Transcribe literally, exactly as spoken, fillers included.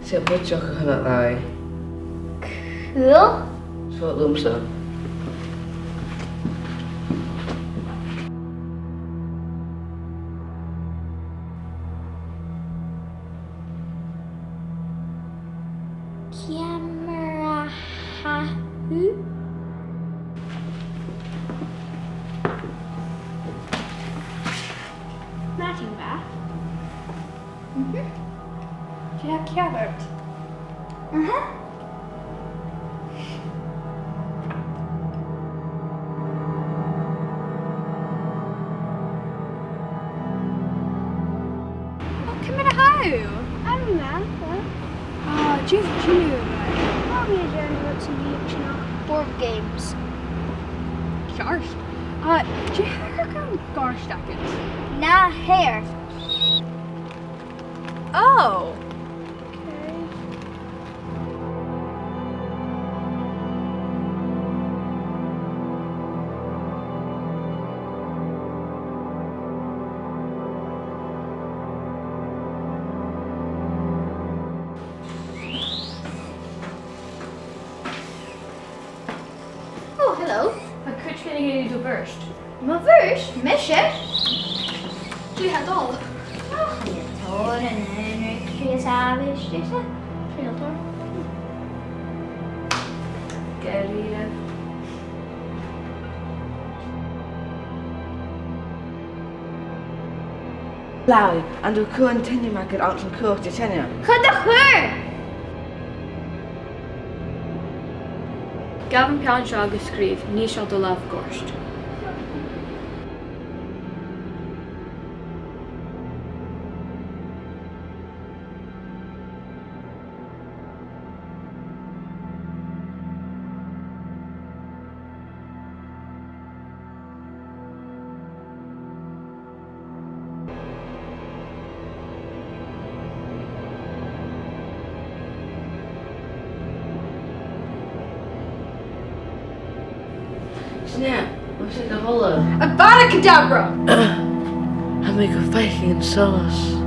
Tha buidseach a' tighinn a-rithist. Cool. Seo leamsa. Ciamar a tha thu? Madainn mhath. Mhm. Dè tha ceàrr ort? Aha. Ò, ciamar a tha thu? Tha mi math, tha. Ah, dè tha thu a' dèanamh? Tha mi a' dèanamh rud sam bith, you know, board games. Ceart. Ah, dè tha a' gàireachdainn? Na h-aon. Oh. Okay. Oh, hello. Tha cuideigin ag iarraidh do bheirt. Mo bheirt? Mise? Dè tha dol? Och, chan eil tòrr ann an aon rud, 's e àbhaist, is e? Chan eil tòrr. Gu dearbh. Blàth, an do chuir thu an t-ainm agad anns a' chuairt teine? Chuir, do chuir! Gabh am peann seo agus sgrìobh, nì seo do làmh goirt. Sin e, bha seo gu h-uile. Abracadabra! Tha mi gu faicinn an solas.